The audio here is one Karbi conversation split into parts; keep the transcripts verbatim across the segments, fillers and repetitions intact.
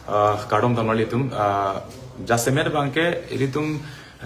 Ah, kardom tonmar ilitum, ah, jasemet abangke ilitum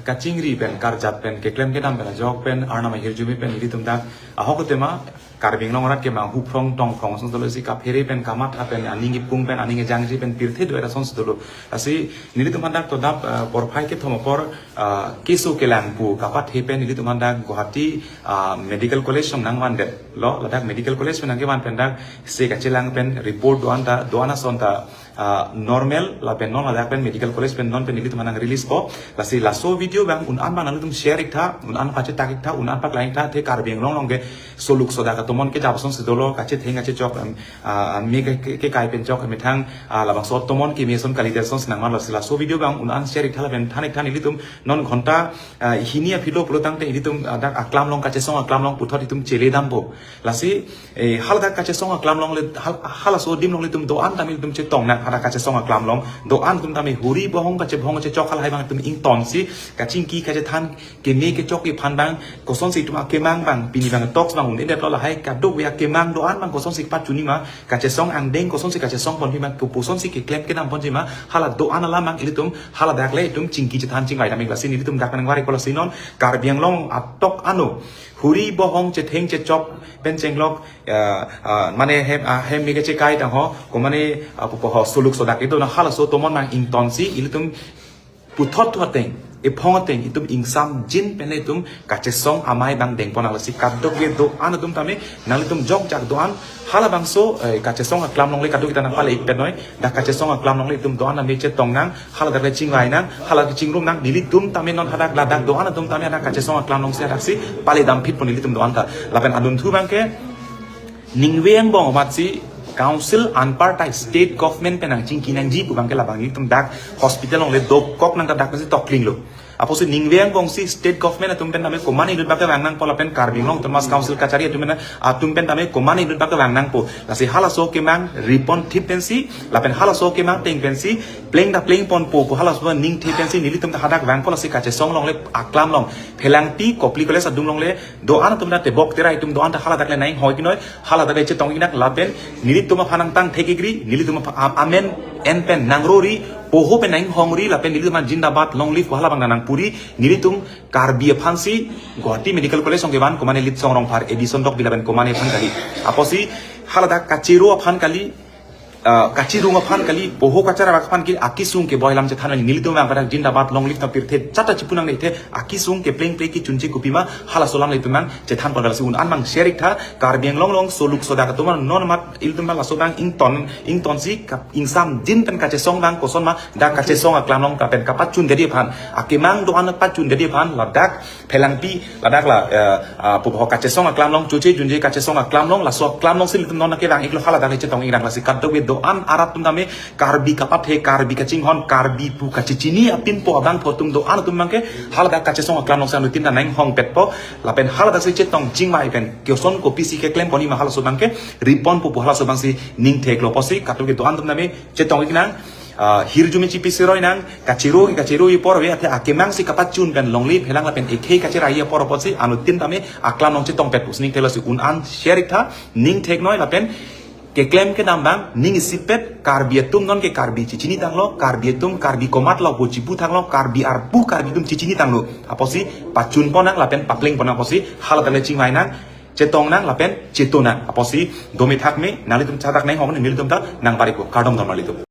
kachingri pen, karjap pen, keklem kedam pen, ajok pen, Arnam ahirjume pen ilitum dak ahok tema Karbi Anglong arat kemang huphrong tongphrong asonsi dolo, si kaphere pen, kamatha pen, aning ipung pen, aning ejangji pen pirthe do-et asonsi dolo. Lasi nelitum aphan dak todap, ah, porphai kethom apor, ah, keso kelang pu kapathe pen nelitum aphan dak Guwahati, ah, Medical College along nangvandetlo. Ladak Medical College pen nangkevan pen dak se kachelang pen report do-an ta, do-an ason ta, ah, normal, lapen non ladak pen Medical College pen non pen nelitum aphan nang release po. Lasi laso video abang un-an abang nanglitum share iktha, un-an pachetak iktha, un-an paklang iktha, athe Karbi Anglong along ke soluk sodak atomon kejap asonsi dolo, kachetheng kachechok, em, ah, me ke, ke, kekai pen chok, methang, ah, labangso atomon keme ason kalidet asonsi nangman. Lasi laso video abang un-an share iktha lapen than iktha, nelitum non ghonta, ah, hini aphi lo pulo tangte ilitum, ah, dak aklam along, kachesong aklam along puthot itum chele dampo. Lasi, eh, haladak kachesong aklam along le, hal-, halaso adim along ilitum do-an tame ilitum chetong nang, hadak kachesong aklam along do-an atum tame huri bohong kachebohong kachechok halahai abang itum ingtonsi, kachingki kachethan, keme kechokji aphan abang, kosonsi itum akemang abang, pini abang toks abang un-edetlo, lahai kadokave akemang do-an abang kosonsi pachunji ma, kachesong angdeng kosonsi kachesong ponji ma, kopusonsi keklem kedam ponji ma, hala do-an alam abang ilitum haladak le itum chingki chethan chingvai dam ik. Lasi nelitum dak nangvar ikpo. Lasi non Karbi Anglong atok ano huri bohong chetheng chechok pen chenglok, ah, ah, mane hem, ah, hem me kechekai tang ho, ko mane, ah, pupo ho, soluk sodak itum na, halaso atomon abang ingtonsi ilitum puthot thu ateng, ephong ateng itum ingsamjin pen le itum kachesong amei abang dengpon nang. Lasi kadokave do-an atum tame nanglitum jokjak do-an, halabangso, eh, kachesong aklam along le kadokave ta nangpale ik pen noi, dak kachesong aklam along le itum do-an tame chetong nang, haladak le chingvai nang, haladak chingrum nang, nelitum tame non hadak ladak do-an atum tame hadak kachesong aklam alongsi hadaksi pale damphitpo nelitum do-an ta. Lapen adunthu abangke ningve angbong amatsi council anpartai state government pen nangchingki nangji pu abangke labang nelitum dak hospital along le dokok nang ta dak si tokling lo. Apotsi ningve angbongsi state government atum pen tame komat inut abangke vang nangpo lapen Karbi Anglong Autonomous Council kachari atum pen, atum pen tame komat inut abangke vang nangpo. Lasi halaso kemang ripon thip pensi, lapen halaso kemang teng pensi, pleng ta plengponpo pu halaso ningthe pensi nelitum ta hadak vangpo. Lasi kachesong along le aklam along, Phelangpi Kopili College adung along le do-an atum ta tebok terai atum do-an ta haladak le nang hoi pinoi, haladak le chetong ik nang lapen nelitum aphan nangtang thek ikri, nelitum aphan am-, amen en pen nangrori, poho pen nanghongri, lapen nelitum aphan zindabad, long live pu hala abang nangpuri, nelitum Karbi aphansi Guwahati Medical College along kevan, komane Litsong Rongphar, Edison Rokbi lapen komane aphan kali. Apotsi haladak kachero aphan kali, ah, kachirung aphan kali, poho kacharap aphan kali, akesung keboi alam chethan nang, nelitum vang pada zindabad, long live ta pirthe chata chipu nangne, athe akesung kepleng pleng kechunche kopima, halaso alam le itum nang chethanpon. Lasi un-an abang share iktha, Karbi Anglong along soluk sodak atum non amat ilitum laso abang ington, ingtonsi kap-, ingsamjin pen kachesong abang koson ma, dak kachesong aklam along kapen kapachundetji aphan, akemang do-an pachundetji aphan, ladak Phelangpi, ladak la, eh, ah, pupo ho, kachesong aklam along, choche junje kachesong aklam along, laso aklam alongsi ilitum non nangkevang iklo, haladak le chetong ik nang. Lasi kadokave do-an arat atum tame Karbi kapathe, Karbi kachinghon, Karbi pu kachechini apinpo abangphu atum do-an atum abangke haladak kachesong aklam alongsi anuttin ta nanghongpetpo, lapen haladaksi chetong chingvai pen koson kopisi keklem ponji ma halaso abangke riponpo pu halaso abangsi ningtheklo. Apotsi kadokave do-an atum tame chetong ik nang, ah, hirjume chipi seroi nang, kachero, kachero apor ave, athe akemangsi kapachun pen longle phelang lapen ekhei kacherai apor apotsi anuttin tame aklam along chetongpet pusi ningtheklo. Lasi un-an share iktha, ningthek noi lapen keklem kedam abang ning isipet, Karbi atum non ke Karbi chechini tanglo, Karbi atum Karbi komat lo pu chipu tanglo, Karbi arpu Karbi atum chechini tanglo. Apotsi pachunpon nang lapen paplengpon nang, apotsi haladak le chingvai nang, chetong nang lapen cheto nang. Apotsi dome thakme, nanglitum chatak nanghong, nelitum ta nangvar ikpo. Kardom tonmar ilitum.